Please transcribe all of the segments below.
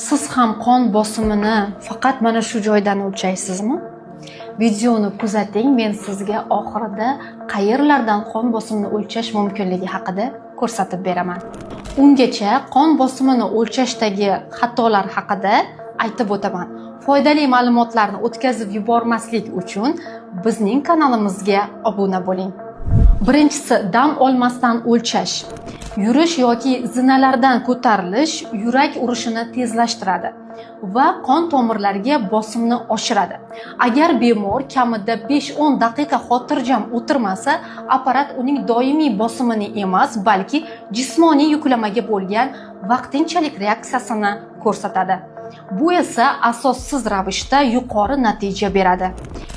Siz ham qon bosimini faqat mana shu joydan o'lchaysizmi? Videoni kuzating, men sizga oxirida qayerlardan qon bosimini o'lchash mumkinligi haqida ko'rsatib beraman. Ungacha qon bosimini o'lchashdagi xatolar haqida aytib o'taman. Foydali ma'lumotlarni o'tkazib yubormaslik uchun bizning kanalimizga obuna bo'ling. Birinchisi, dam olmasdan o'lchash. Yurish yoki zinalardan ko'tarilish yurak urishini tezlashtiradi va qon tomirlariga bosimni oshiradi. Agar bemor kamida 5-10 daqiqa xotirjam o'tirmasa, apparat uning doimiy bosimini emas, balki jismoniy yuklamaga bo'lgan vaqtinchalik reaksiyasini ko'rsatadi. Bu esa asossiz ravishda yuqori natija beradi.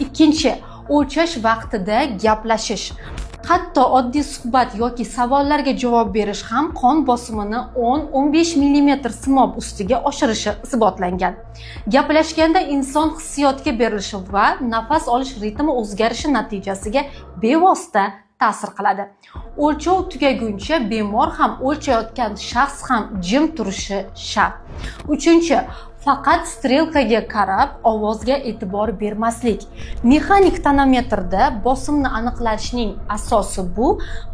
Ikkinchi, o'lchash vaqtida gaplashish. Hatto oddiy suhbat yoki savollarga javob berish ham qon bosimini 10-15 mm simob ustiga oshirishi isbotlangan. Gaplashganda inson hissiyotga berilishi va nafas olish ritmi o'zgarishi natijasiga bevosita ta'sir qiladi. O'lchov tugaguncha bemor ham, o'lchayotgan shaxs ham jim turishi shart. Uchinchi, faqat strelkaga qarab, ovozga e'tibor bermaslik. Mexanik tonometrda bosimni aniqlashning asosi bu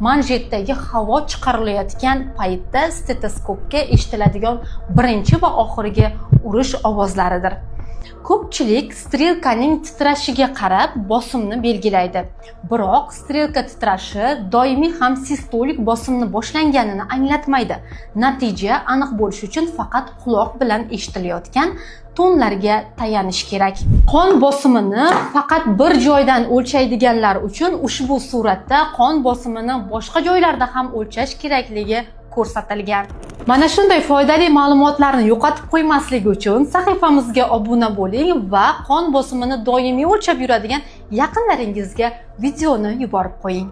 manjetdagi havo chiqarilayotgan paytda stetoskopga eshitiladigan birinchi va oxirgi urish ovozlaridir. Ko'pchilik strelkaning titrashiga qarab bosimni belgilaydi. Biroq strelka titrashi doimiy ham sistolik bosimni boshlanganini anglatmaydi. Natija aniq bo'lishi uchun faqat quloq bilan eshitilayotgan tonlarga tayanish kerak. Qon bosimini faqat bir joydan o'lchaydiganlar uchun ushbu suratda qon bosimini boshqa joylarda ham o'lchash kerakligi ko'rsatilgan. Mana shunday foydali ma'lumotlarni yo'qotib qo'ymaslik uchun sahifamizga obuna bo'ling va qon bosimini doimiy o'lchab yuradigan yaqinlaringizga videoni yuborib qo'ying.